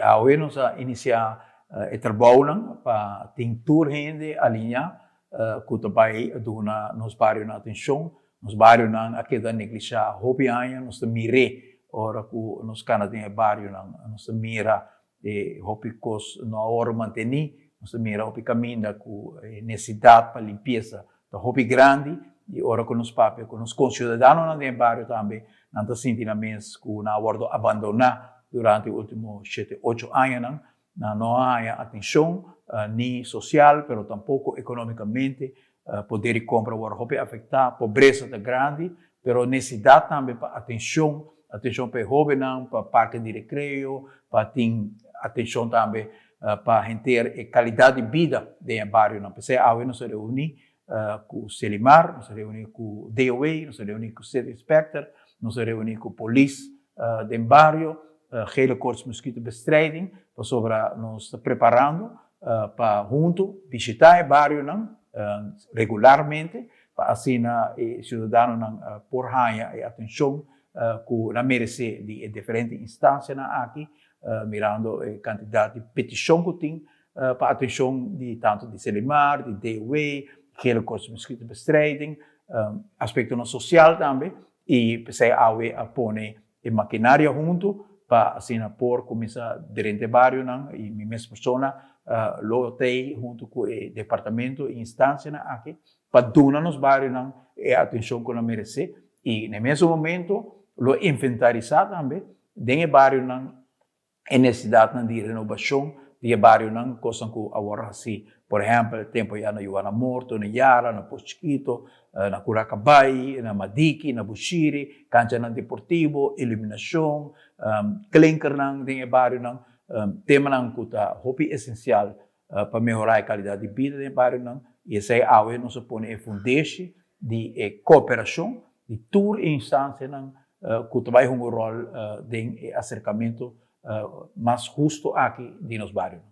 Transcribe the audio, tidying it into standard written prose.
Awe nos a inisiá e trabounan pa tin tur hende aliñá ku ta bai duna nos barionan atenshon. Nos barionan a keda neglishá hopi aña. Nos ta mir'é ora ku nos kana den e barionan. Nos ta mira e hopi kos no a wòrdu mantení. Nos ta mira hopi kaminda ku e nesesidat pa limpiesa ta hopi grandi. I ora ku nos papia ku nos konsiudadanonan den e bario tambe, nan ta sinti nan mes ku nan a wòrdu abandoná durante e último shete, ocho añanan. Nan no a haña atenshon ni sosial pero tampoko ekonómikamente. Poder di kompra wòrdu hopi afektá, pobresa ta grandi, pero nesesidat tambe pa atenshon, atenshon pa e hóbennan, pa parke di rekreo, pa tin atenshon tambe pa henter e kalidat di bida den e barionan. P'esei awe nos a reuní ku Selimar, nos a reuní ku DOW, nos a reuní ku City Inspector, nos a reuní ku polis den bario, Gele Koorts Mosquitobestrijding, pasobra nos ta preparando pa huntu bishitá e barionan regularmente pa asina e siudadanonan por haña e atenshon ku nan meresé di e diferente instansianan aki, mirando e kantidat di petishon ku tin pa atenshon di tantu di Selimar, di DOW, Gele Koorts Mosquitobestrijding, aspektonan sosial tambe i p'esei awe a pone e makinaria huntu pa asina por kuminsá drenta e barionan i mi mes persona lo t'ei huntu ku e departamento i instansianan aki pa duna nos barionan e atenshon ku nan meresé i na e mesun momento lo inventarisá tambe den e barionan e nesesidatnan di renobashon di e barionan, kosnan ku a wòrdu hasí, por ehèmpel, tempu ya na Juana Morto, na Yara, na Pos Chikito, na Curacabay, na Madiki, na Bushiri, kanchanan deportivo, iluminashon, klinkernan den e barionan, temanan ku ta hopi esensial pa mehorá e kalidat di bida den e barionan, i esei awe nos a pone e fundeshi di e kooperashon di tur e instansianan ku ta bai hunga un ròl den e aserkamentu mas hustu aki di nos barionan.